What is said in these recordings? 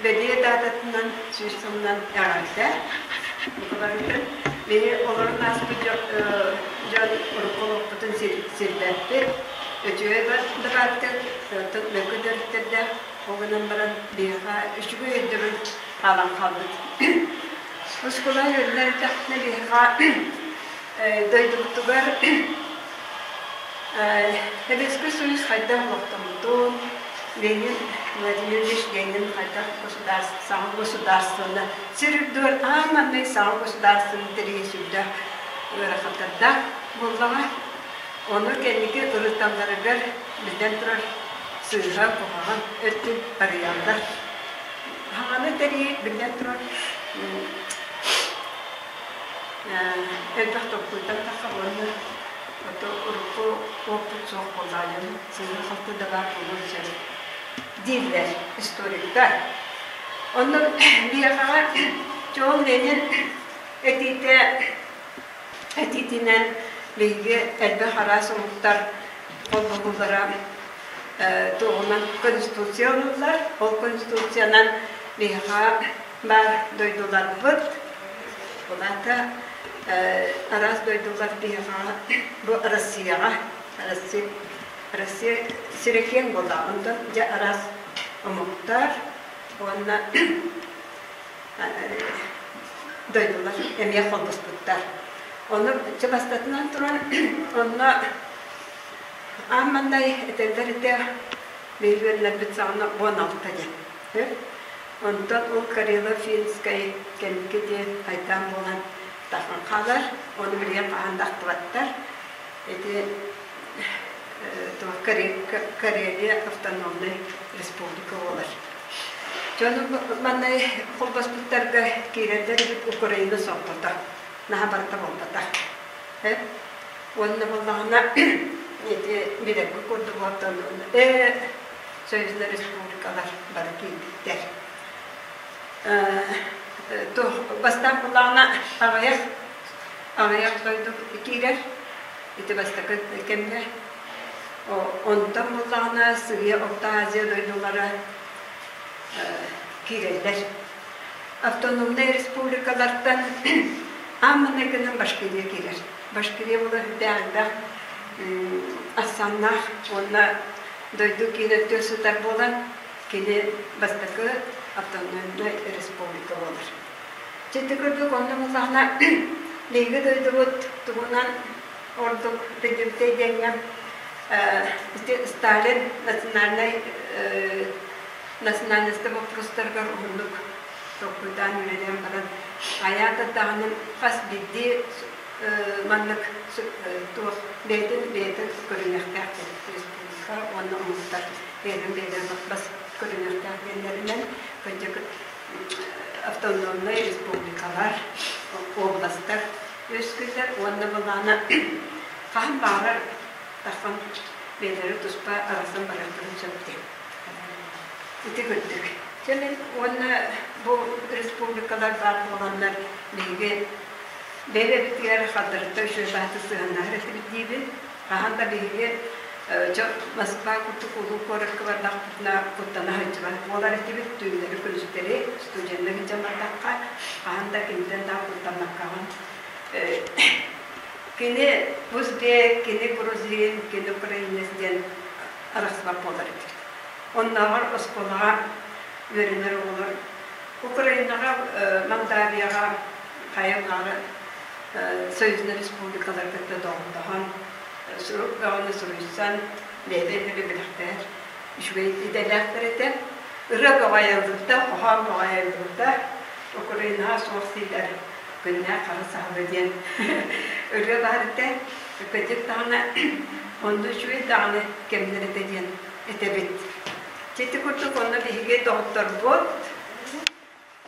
бэлиэ даататынан 100 сылынан эҕэрдэ. Бука барытын биһи олорон ааспыт дьон урукку олохпутун сирбэппит. Үчүгэй да бааттык, мөкү төрүттэрдээх, ол гынан баран биһиэхэ үчүгэй өйдөбүл хаалан хаалбыт. Оскуола үөрэнэр эрдэхпинэ биһиэхэ дойдубутугар Советский Союз хайдах олохтоммутун, Ленин, Владимир Ильич Ленин хайдах государство, саҥа государствоны сир үрдүгэр аан маҥнай саҥа государствоны тэрийии сүрдээх ыарахаттардаах буоллаҕа. Ону кэнники ырыталларыгар биллэн турар сыыһа, куһаҕан өттүн арыйаллар. Хаҥаны тэрийии биллэн турар элбэх толкуйтан тахсар уонна ото урукку опыт суох буоллаҕа сыыһа-халты да баар буолуон сөп дииллэр историктар. Онно биһиэхэҕэ Чоол Ленин этиитэ этиитинэн биһиги элбэх араас омуктар холбоһуулара туоҕунан конституция ылыллар. Ол конституциянан биһиэхэ баар дойдуларбыт, ол аата араас дойдулар биһиэхэ бу Россияҕа, Россия, Россия сирэ киэҥ буоллаҕа, онтон дьэ араас омуктар уонна дойдулар эмиэ холбоспуттар. Ону чэ бастатынан туран онно аан маҥнай этэллэр этэ биһиги үөрэнэрбит саҕана 16 диэн. Онтон ол Карело-Финскэй кэнники диэн айдаан буолан тахсан хаалар. Ону билигин хаһан да ахтыбаттар. Ити Карелия автономнай республика буолар. Дьону манна холбоспуттарга киирэллэр эбит Украина сордото. Наһаа барыта буолбатах. Уонна буоллаҕына ити билэргэ курдук оттон союзнай республикалар бары киирбиттэр. Бастаан буоллаҕына аҕыйах дойду киирэр. Ити бастакы кэмҥэ. Онтон буоллаҕына сыыйа Орто Азия дойдулара киирэллэр. Автономнай республикалартан аан маҥнайгынан Башкирия киирэр. Башкирия буола сүрдээх элбэх ахсааннаах уонна дойду киин өттүгэр сытар буолан, кини бастакы автономнай республика буолар. Дьэ ити курдук онно буоллаҕына биһиги дойдубут тугунан ордук биллибитэй диэҥҥэ ити Сталин национальнай национальностар боппуруостарыгар уһуннук толкуйдаан үлэлээн баран хайаан да даҕаны хас биирдии маннык туох бэйэтин бэйэтин көрүнүөхтээх диэн республика уонна омуктар бэйэлэрин бэйэлэрин бас көрүнүөхтээх диэннэринэн кырдьык автономнай республикалар, областар үөскүүллэр уонна былаана хаһан баҕарар тахсан бэйэлэрэ туспа арахсан барыахтарын сөп диэн. Ити курдук. Дьэ мин уонна бу республикалар баар буоланнар биһиги бэйэбитигэр хардарыта үчүгэй баһыты сыһыаннаһар этибит диибин. Хаһан да биһиги Москва курдук улуу куоракка бардахпытына куттана сылдьыбат буолар этибит. Түүннэри-күнүстэри студеннар илдьэн бардахха хаһан да киниттэн да куттаммаккаҕын. Кини узбек, кини грузин, кини украинец диэн арахсыбат буолар этибит. Оннооҕор оскуолаҕа үөрэнэр оҕолор Украинаҕа, Молдавияҕа хайа баҕарар союзнай республикалары кытта доҕордоһон, сурук бөҕөнү суруйсан, бэйэ-бэйэлэрин билэхтээр үчүгэй идэлээхтэр этэ. Ырыа бөҕө айыллыбыта, хоһоон бөҕө айыллыбыта. Украинаҕа суох сиилэр күннээх хара саһылы диэн ырыа баар этэ. Кырдьык даҕаны онно үчүгэй даҕаны кэмнэр этэ диэн этэбит. Ити курдук онно биһиги доҕотторбут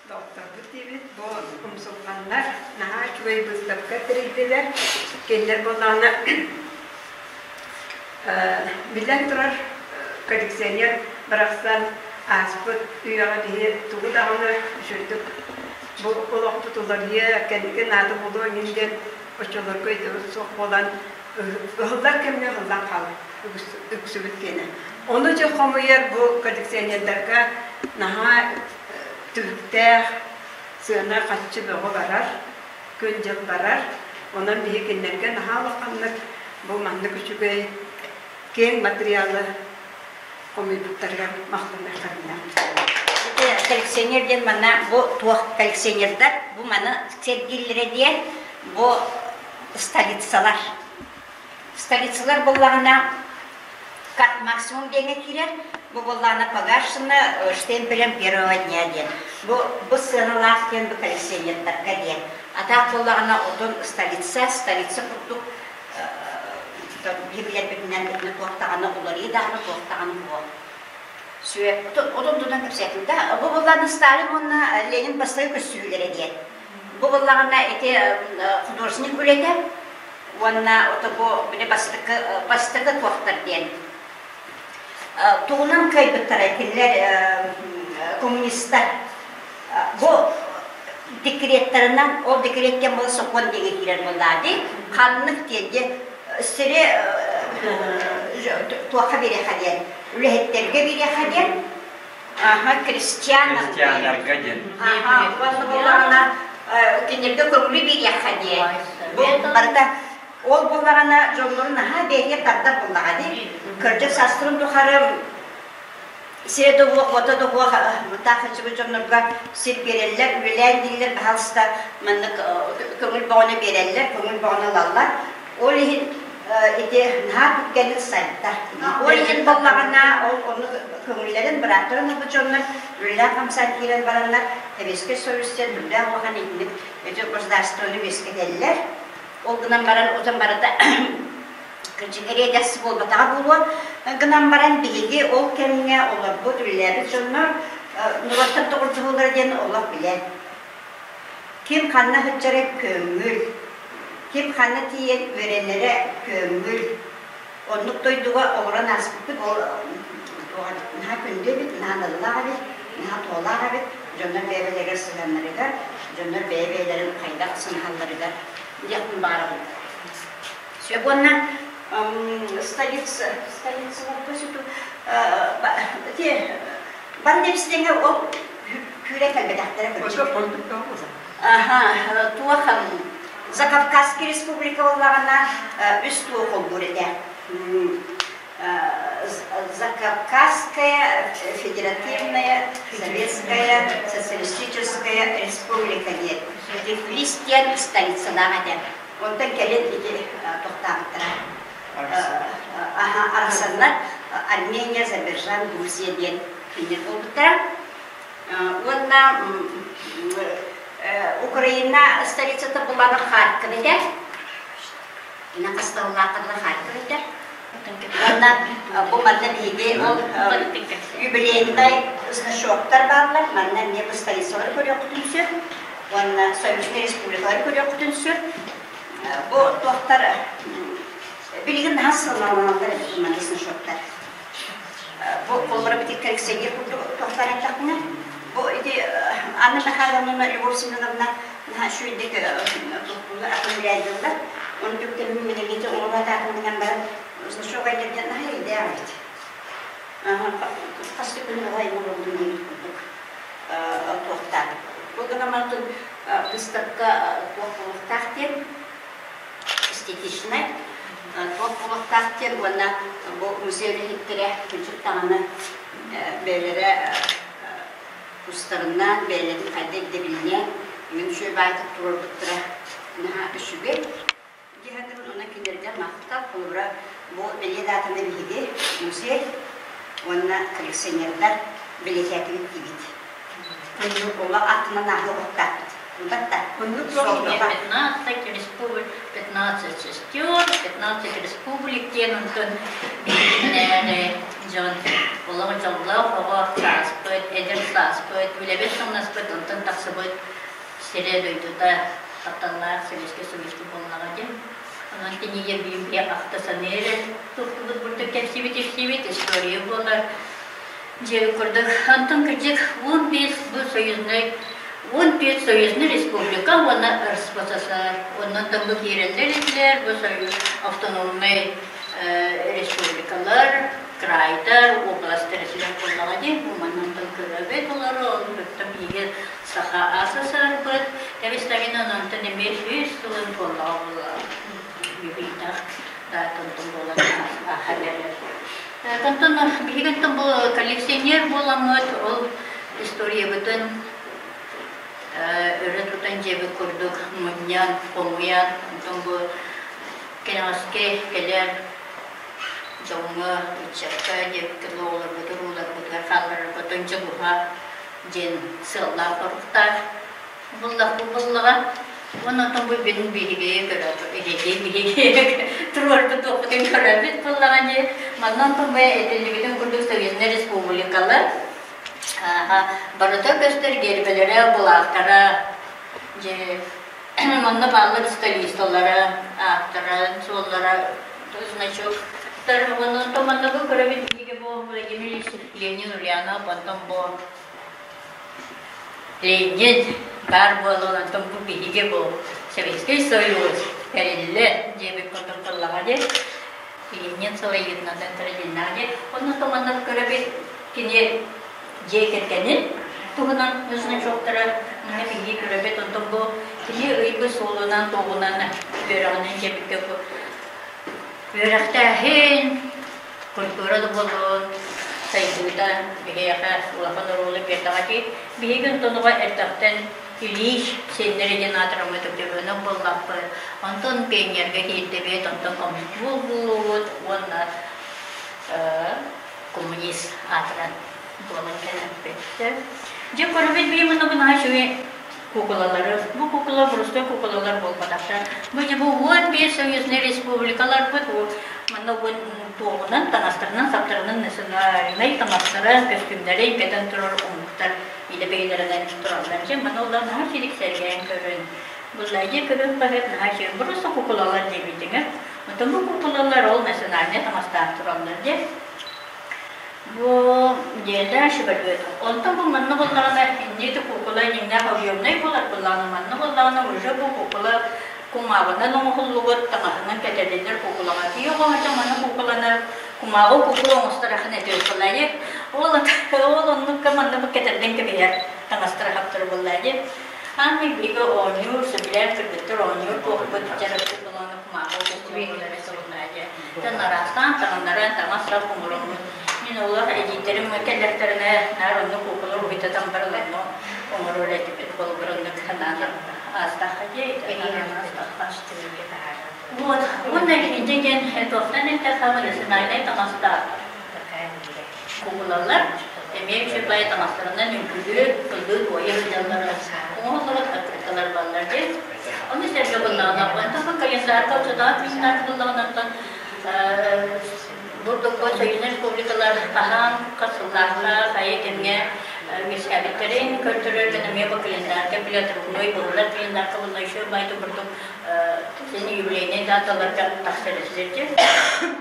доҕотторбут диибит, бу умсулҕаннар наһаа үчүгэй быыстапка тэрийдилэр. Кинилэр буоллаҕына биллэн турар коллекционер барахсан ааспыт үйэҕэ биһи тугу даҕаны үчүгэйдик бу олохпут уларыйыа, кэнники наада буолуо иҥин диэн оччолорго өйдөбүл суох буолан ыһыллар кэмҥэ ыһыллан хаалар үксүбүт киэнэ. Ону дьэ хомуйар бу коллекционердарга наһаа түбүктээх, сыана харчы бөҕө барар, күн-дьыл барар. Онон биһи кинилэргэ наһаа улаханнык бу маннык үчүгэй киэҥ материалы хомуйбуттарыгар махтаныаххытына. Коллекционер диэн манна бу туох коллекционердар бу маны сэргииллэрэ диэн бу столицалар. Столицалар буоллаҕына как максимум диэҥҥэ киирэр, бу буоллаҕына погашено штемпелем первого дня диэн. Бу бу сыаналаах диэн бу коллекционердарга диэн. А так буоллаҕына отон столица, столица курдук билэрбитинэн туох даҕаны уларыйыы даҕаны туох даҕаны суох. Сүө отон тутан кэпсээтим да бу буоллаҕына Сталин уонна Ленин бастакы көссүүлэрэ диэн. Бу буоллаҕына ити художник үлэтэ уонна ото бу били бастакы бастакы туохтар диэн тугунан кыайбыттара кинилэр коммунистар бу декреттарынан ол декреттен була сокуон диэҥэ киирэр буоллаа дии ханнык диэн дьэ сири туохха биэриэхэ диэн үлэһиттэргэ биэриэхэ диэн Аха, крестьяннарга диэн. Аха, уонна буоллаҕына кинилэргэ көҥүлү биэриэххэ диэн. Бу барыта ол буоллаҕына дьоннорун наһаа бэйэтигэр тардар буоллаҕа дии. Кырдьык састырын тухары сирэ да уох, уота да уох таах сылдьыбыт дьоннорго сир биэрэллэр, үлэлээн дииллэр, баһаалыста маннык көҥүл бөҕөнү биэрэллэр, көҥүл бөҕөнү ылаллар. Ол иһин ити наһаа түргэнник сайдар. Ол иһин буоллаҕына, ол оннук көҥүллэрин, бырааттарын ылбыт дьоннор үлэлээх-хамсаан киирэн бараннар, Сэбиэскэй Союз диэн үрдээх улахан итинник ити государствоны үөскэтэллэр. Ол гынан баран, отон барыта кырдьык эриэдэс буолбатаҕа буолуо. Гынан баран, биһиги ол кэмҥэ олорбут, үлэлээбит дьоннор норуоттар доҕордоһуулара диэн олох билэр. Ким ханна сылдьара көҥүл, ким ханна тиийэн үөрэнэрэ көҥүл. Оннук дойдуга олорон ааспыппыт ол наһаа күндү эбит, наһаа наллаах эбит, наһаа туһалаах эбит. Дьоннор бэйэ-бэйэлэригэр сыһыаннарыгар, дьоннор бэйэ-бэйэлэрин хайдах сыҥаһалларыгар диэхпин баарабын. Сөп уонна столица, столицаларга сүтү ити бары нэпситэҥэ ол күүрэ кэлбэтэхтэрэ кырдьык. Аха, туох Закавказский республика буоллаҕына үс туох холбуур этэ. Закавказская федеративная советская социалистическая республика диэн. Тифлис диэн столицалаах этэ. Онтон кэлин ити тохтообуттара. Арахсаннар Армения, Азербайджан, Грузия диэн кинилэр буолбуттара. Уонна Украина столицата булана Харьков этэ. Ина хасталлаахтарына Харьков этэ. Уонна бу манна биһиги ол юбилейнай значоктар бааллар. Манна эмиэ бу столицалары көрүөххүтүн сөп. Уонна союзнай республикалары көрүөххүтүн сөп. Бу туохтар билигин наһаа сыаналаналлар эбит манна значоктар. Бу холобура бити коллекционер курдук туохтар эттэхпинэ, бу ити Анна Михайловна, Любовь Семеновна наһаа үчүгэйдик туттуллар, аккумулярдыыллар. Оны түктэммин мин эмиэ оҥоруо гынан баран значок айдардан наһаа эрэйдээх эбит. Хас да күн оҕо оҥорбутум диэбит курдук туохтаах. Бу гынан баран выставка туох буолуохтаах диэн эстетичнай туох буолуохтаах диэн уонна бу музей үлэһиттэрэ кырдьык даҕаны бэйэлэрэ тустарынан бэйэлэрин хайда ирдэбилинэн мин үчүгэй баайтык туруорбуттара наһаа үчүгэй дии онон кинилэргэ махтал холобура бу бэлиэ даатаны биһиги музей уонна коллекционердар бэлиэтээтибит диибит Оннук аттынан ааһыахтаахпыт. Батта. Оннук 15 республик, 15 сестер, 15 республик диэн онтон биһигинээҕи дьон олох дьоллоох оҕо сааспыт, эдэр сааспыт, үлэбит хамнаспыт онтон тахсыбыт сирэ-дойдута тапталлаах Советскай Союзка буоллаҕа диэн. Онон кинигэ биир ахта саныыр туттубут курдук кэпсиибит-ипсиибит история буолар. Дьиэ курдук, онтон кырдьык 15 бу союзнай 15 союзнай республика уонна РСФСР. Оннон бу киирэллэр этилэр, бу союз автономнай республикалар, крайдар, областар этилэр буоллаҕа дии. Бу маннантан көрөбүт олору, ол кытта биһиги Саха АССР-быт тэбис-тэҥинэн онтон эмиэ 100 сылын туоллаҕа буолла юбилейдаах даатантан буолан ааһан эрэр. Онтон биһиги онтон бу коллекционер буоламмыт ол историябытын өрө тутан дьиэбит курдук мунньан, хомуйан, онтон бу кэнэҕэски кэлэр дьоҥҥо, ыччакка диэбиккэ оҕолорбутугар, ууларбытыгар хаалларарбытын дьулуһа диэн сыаллаах-соруктаах буллахпыт буллаҕа. Уонна оттон бу бүтүн биһиги көрөөбүт, эһиги биһиги туруорбут туохпутун көрөбүт буоллаҕа дии. Манна онтон бу этиллибитин курдук Союзнай республикалар барыта көстөр гербэлэрэ, былаахтара, дьэ манна бааллар столисталара, ааттара, суоллара, значоктар. Уонна онтон манна бу көрөбүт биһиги бу Владимир Ильич Ленин Ульянов, онтон бу Ленин баар буолан, онтон бу биһиги бу Советский Союз тэриллэр диэбит курдук буоллаҕа дии. Ленин салайыытынан тэрилиннэҕэ дии. Онно туманнар көрөбүт кини дьиэ кэргэнин туһунан значоктара манна биһиги көрөбүт. Онтон бу кини ыйбыт суолунан, туоҕунан үөрэҕинэн дьэбиккэ бу үөрэхтээһин культура да буоллун, сайдыыта биһиэхэ улахан оруолу биэрдэҕэ дии. Биһиги онтон эрдэхтэн Ильич сиэннэрэ диэн аатыраммыт өктөбүөнэх буоллахпыт. Онтон пионерга киирдибит, онтон комсомол буолуубут уонна коммунист аатыран буолан кэлэппит. Дьэ, көрөбүт биир муннугун наһаа үчүгэй куукулалары. Бу куукула простой куукулалар буолбатахтар. Бу дьэ бу 15 союзный республикаларбыт манна уон туоҕунан, таҥастарынан, саптарынан национальнай таҥастара, көстүүмнэрин кэтэн турар омуктар илэ бэйэлэринэн тураллар. Дьэ, маны олор наһаа сирик сэргээн көрөн, былайы көрөн хаһыат наһаа үчүгэй. Просто куукулалар диэбитиҥэр. Оттон бу куукулалар ол национальнай таҥастаах тураллар дьэ. Бу дьиэлээх шевалье. Онтон бу манна буоллаҕына инники куукула дьиҥнээх объемнай буолар буоллаҕына манна буоллаҕына уже бу куукула кумааҕынан оҥоһуллубут таҥаһынан кэтэрдиллэр куукулаҕа тиийэ оҕоһо маны куукуланы кумааҕы куукула оҥостор ахан этиэххэлээйи ол ол оннукка манна бу кэтэрдэн кэбиһэр таҥастара хаптара буоллаа дии аан биһиги оонньуур сөбүлээн кыргыттар оонньуур туохпут дьарыкпыт буоллаҕына кумааҕы куукула буолара сылынаа дии Тэн араастаан таҥыннаран таҥас-сап оҥороммут. Мин олох эдьиийдэрим кэллэхтэринэ наар оннук куукула уһуйтатан баран онно оҥорор этибит. Холобур оннук санаан аастахха дии, аастахха. Вот. Уонна инде диэн туохтан эттэххэ национальнай таҥастаах куукулалар эмиэ үчүгэй таҥастарынан үҥкүүлүүр, ыллыы туойа сылдьаллара оҥоһуллубут открыткалар баллар дии. Ону сэргэ буллаҕына, онтон календарга оччотооҕу календарга буллаҕына оттон бурдукка Союзный республикалар хаһан, хас сыллаахха, хайа кэмҥэ үөскээбиттэрин көрдөрөр гына эмиэ бу календарга билиотрубной буолар календарга буолла еще байды бурдук син юбилейный даталарга тахсар этилэр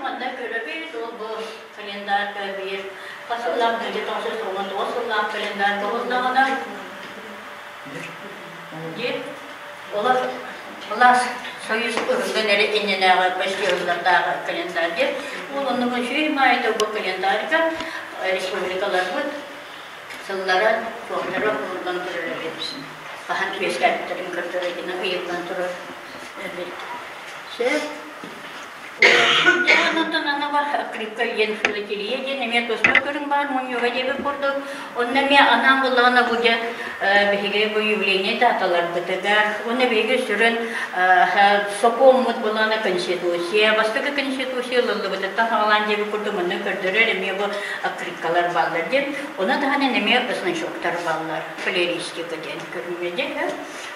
Манна көрөбүт, ол бу календарга биир хас сыллаах 1999 сыллаах календарга буоллаҕына Диэн олох былаас Союз ыһыллан эрэ иннинээҕи почти ыһыллардааҕы календарь диэн. Ол оннук үчүгэй маайда бу календарьга республикаларбыт сыллара, туохтара уһуллан турар эбит. Хаһан үөскээбиттэрин көрдөрөр гына ыйыллан турар эбит. Сөп. Онтон аны крипка диэн филателия диэн эмиэ туспа көрүҥ баар мунньуга диэбит курдук. Онно эмиэ анаан буллаҕына бу дьэ биһиги бу юбилейнай даталарбытыгар уонна биһиги сүрүн сокуоммут буллаҕына конституция бастакы конституция ылыллыбытыттан саҕалаан диэбит курдук манна көрдөрөр эмиэ бу открыткалар бааллар диэн. Ону таһынан эмиэ значоктар бааллар флористика диэн көрүҥҥэ диэн.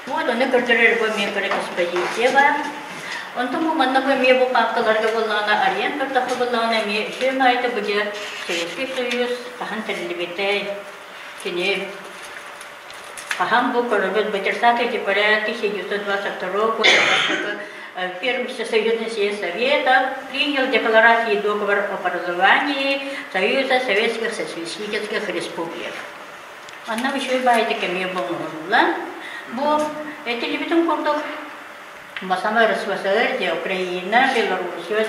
Вот ону көрдөрөр бу эмиэ кыра экспозиция баар. Онтон бу манна бу эмиэ бу паапкаларга буоллаҕына арыйан көрдөххө буоллаҕына эмиэ үчүгэй баайда бу дьэ Советский Союз хаһан тэриллибитэй кини хаһан бу көрөбүт бу 30 декабря 1922 года Первый Всесоюзный съезд Советов принял декларацию и договор об образовании Союза Советских Социалистических Республик. Манна үчүгэй баайдык эмиэ оҥоһуллан бу этиллибитин курдук Басама РСФСР дьэ Украина, Белоруссия,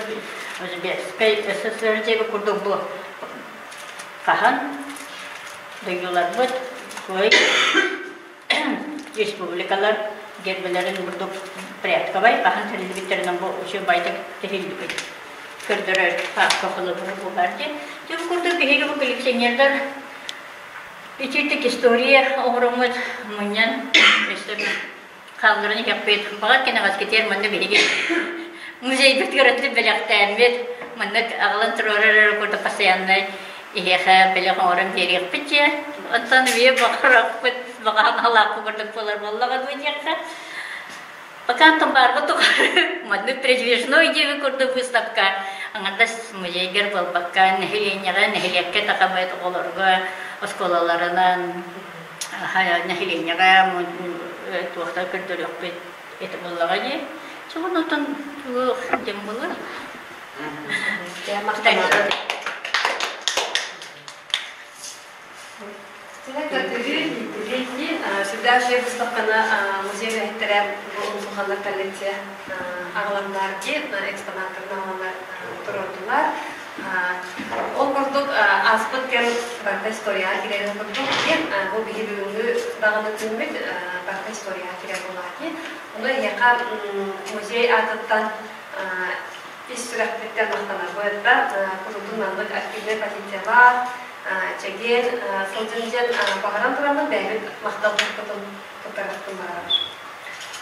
Узбекскай СССР диэки курдук бу хаһан дойдуларбыт Республикалар гербэлэрин курдук порядковай хаһан тэриллибиттэринэн бу үчүгэй тэриллибит көрдөрөр паапка холобура буолар диэн. Дьэ бу курдук биһиги бу коллекционердар итиитик история оҥороммут мунньан өссө хаалларан иһэхпит. Баҕар кэнэҕэскитигэр манна биһиги музейбытыгар өттүн бэлэхтээммит маннык аҕалан туруорар эрэ курдук постояннай иһиэхэ бэлэх оҥорон биэриэхпит дьэ. Оттон биир баҕарахпыт баҕаналаахпыт курдук буолар буоллаҕа дуу диэххэ. Пока антон баарбыт тухары маннык передвижной диэби курдук выставка аҥардас музейгар буолбакка нэһилиэнньэҕэ нэһилиэккэ тахамыт оҕолорго оскуолаларынан нэһилиэнньэҕэ туохтар көрдөрүөхпүт это буоллаҕа дии. Чугун отон туох диэн буолар? Сүрдээх үчүгэй выставканы музей үлэһиттэрэ бу улаханнык коллекция аҕаланнар диэн экспонаттарын аҕаланнар туруордулар. Ол курдук ааспыт кэм барыта историяҕа киирэрин курдук диэн бу биһи бүгүҥҥү даҕаны күммүт барыта историяҕа киирэр буоллаҕа дии. Ону эһиэхэ музей аатыттан ис сүрэхпиттэн махтанабыт да курутун маннык активнай позициялаах чэгиэн сылдьын диэн баҕаран тураммын бэйэбит махталбытын туттарыахпын баҕарабын.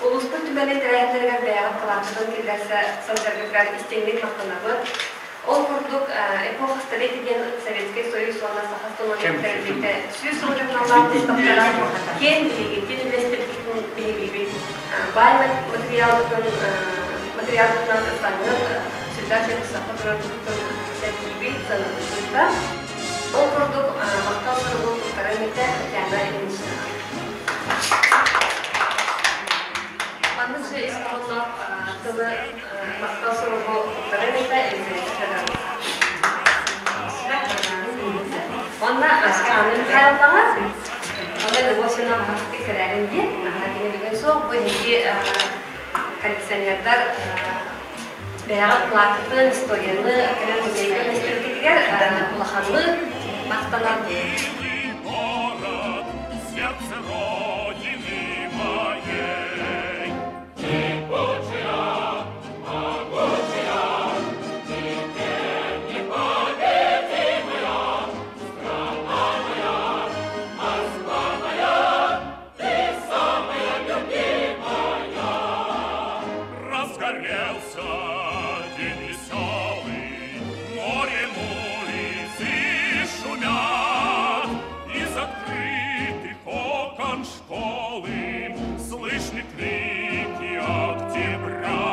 Улууспут түмэлин тэрээһиннэригэр бэйэҕит кылааппытын киллэрсэ сылдьаргытыгар истиҥник махтанабыт. Ол курдук эпоха столетий диэн Советский Союз уонна Саха сылын тэрилтэ 100 сыл дьоннолоох выставкалар киэн биһигитин үллэстибитин биһигибит баай материалбытын материалбытынан ыстаҥҥыт сүрдээх саха турарбытын сэргиибит, санатыбыт. Ол курдук махтал суругу туттаран этэ Татьяна Ильиничнаҕа. Маннык же ис хоһоонноох тылы махтал суругу туттаран этэ Елизавета Федоровна. Уонна Анна Михайловнаҕа Онно Любовь Семеновна кэлээрин диэн, наһаа кини бүгүн суох. Бу эһиги коллекционердар бэйэҕит плакатын, историяны кэлэн музейга үллэстэргитигэр улаханнык махтанар. Сердце Родины моей. Разгорелся день веселый, Морем улицы шумят, Из открытых окон школы Слышны крики октября.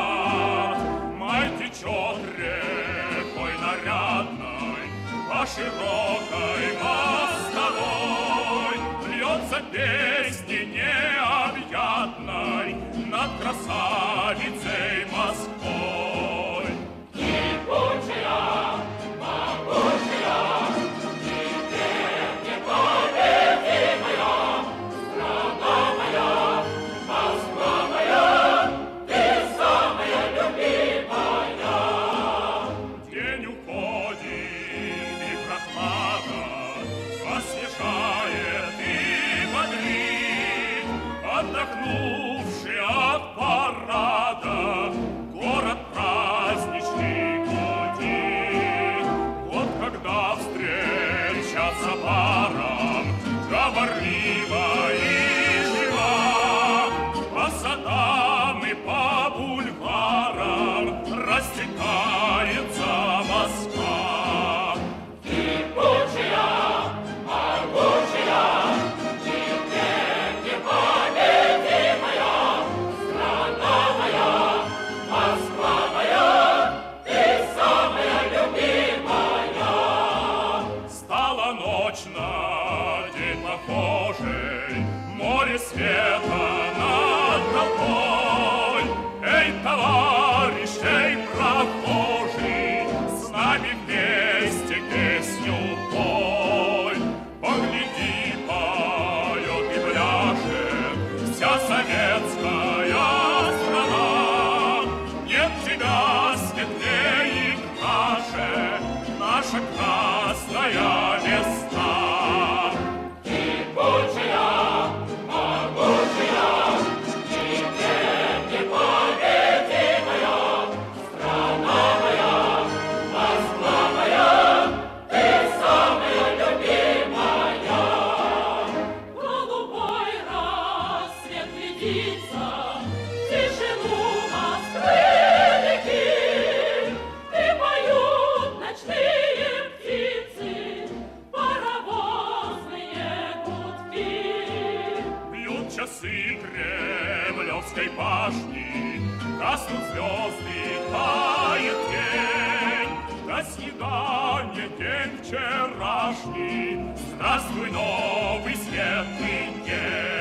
Май течет рекой нарядной По широкой мостовой, Льется песни необъятной Над красавицей Москвой. День уходит, и прохлада Освежает и бодрит. Отдохнувший от парада, Город праздничный гудит. Вот когда встречаться паром, Говорлива и жива, По садам и по бульварам Растекается Москва. Стала ночь на день похожей, Море света над толпой. Эй, товарищ, эй, прохожий, С нами вместе песню пой. Погляди, поет и пляшет Вся советская страна. Нет тебя светлее и краше, Наша красная весна. Сердиться тишину Москвы реки. И поют ночные птицы паровозные гудки. Бьют часы Кремлевской башни, Гаснут звезды, тает день. До свидания, день вчерашний, Здравствуй, новый светлый день.